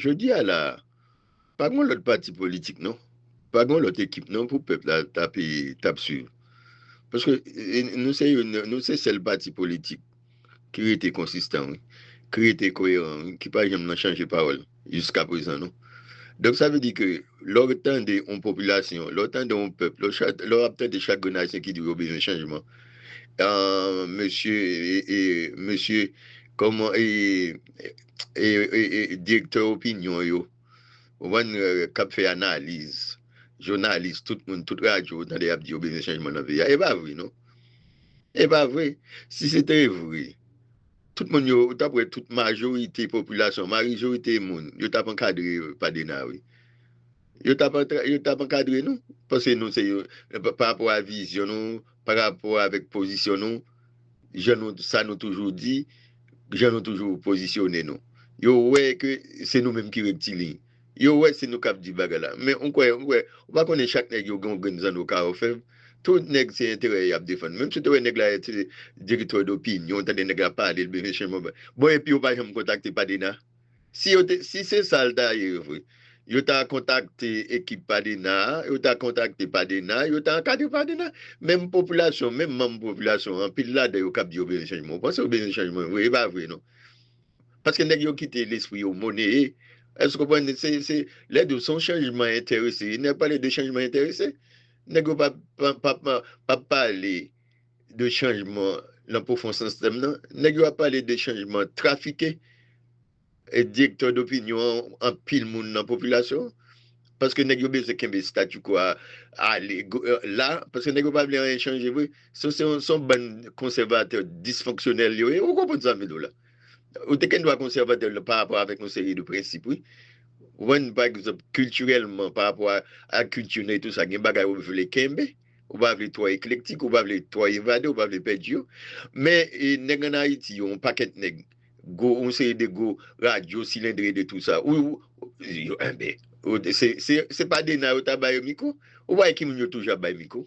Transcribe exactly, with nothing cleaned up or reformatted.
Jodi a la, pa gen lòt pati politik non. Pa gen lòt ekip non pou pèp la t ap, t ap swiv. Paske e, nou se youn, nou se sèl pati politik ki rete konsistan, wi, ki rete koyeran, wi, ki pa janm nan chanje pawòl jiska prezan non. Donk sa vle di ke lè w tande yon popilasyon, lè w tande yon pèp, lè w cha- lè w ap tande chak grenn ayisyen ki di yo bezwen chanjman, ah, mesye, e, e, mesye, kòman, e, e, e, e, direktè opinyon yo, ou konprann, k ap fè analiz, jounalis, tout moun, tout radyo, ou tande y ap di yo bezwen chanjman nan peyi a. E pa vre non. E pa vre. Si se te vre, tout moun yo, ou t ap wè tout majorite popilasyon, majorite moun, yo t ap ankadre Padena, wi. Yo t ap antra- yo t ap ankadre nou. Paske nou se yo, pa, pa rapò a vizyon nou, pa rapò avèk pozisyon nou, jan nou, sa nou toujou di, jan nou toujou pozisyone nou. Yo wè ke se nou menm ki rektiliny. Yo wè se nou k ap di bagay la. Men ou kwè, ou kwè, ou pa konnen chak nèg yo gen yon grenn zanno ka ofèv. Tout nèg se enterè y ap defann. Menm si w te wè nèg la se direktè dopinyon, ou tande nèg la pale, l bezwen chanjman. Bon, epi yo pa janm kontakte Padena. Si yo te, si se sa l ta ye vre, yo ta kontakte ekip Padena a, yo ta kontakte Padena, yo ta ankadre Padena. Menm popilasyon, menm manm popilasyon, anpil ladan yo k ap di yo bezwen chanjman. Ou panse yo bezwen chanjman vre? E pa vre non. Paske nèg yo kite lespri yo moneye. Èske w konprann? Se, se, lè di w se yon chanjman enterese. Nèg pale de chanjman enterese. Nèg yo pa, pa, pa, pa, pa pale de chanjman nan pwofon sistèm nan. Nèg yo ap pale de chanjman trafike e direktè dopinyon an, anpil moun nan popilasyon an. Paske nèg yo bezwen kenbe statu quo a ale go- la, paske nèg yo pa vle anyen chanje vre. Se, se, yon- se yon bann konsèvatè disfonksyonèl yo ye. Ou konprann sa m vle di w la? Ou te gen dwa konsèvatè pa rapò avèk yon seri de prensip, wi. Ou konprann, pa egzanp, kiltirèlman, pa rapò a, a kilti nou e tou sa, gen bagay ou vle kenbe, ou pa vle twò eklektik, ou pa vle twò evade, ou pa vle pèdi yo. Men e, nèg ann Ayiti yo, yon pakèt nèg, gwo, yon seri de gwo radyo silendre de tou sa. Ou, ou- yo, enben, ou- se, se, se Padena yo ta ba yo mikwo. Ou pa wè ki moun yo toujou ap bay mikwo?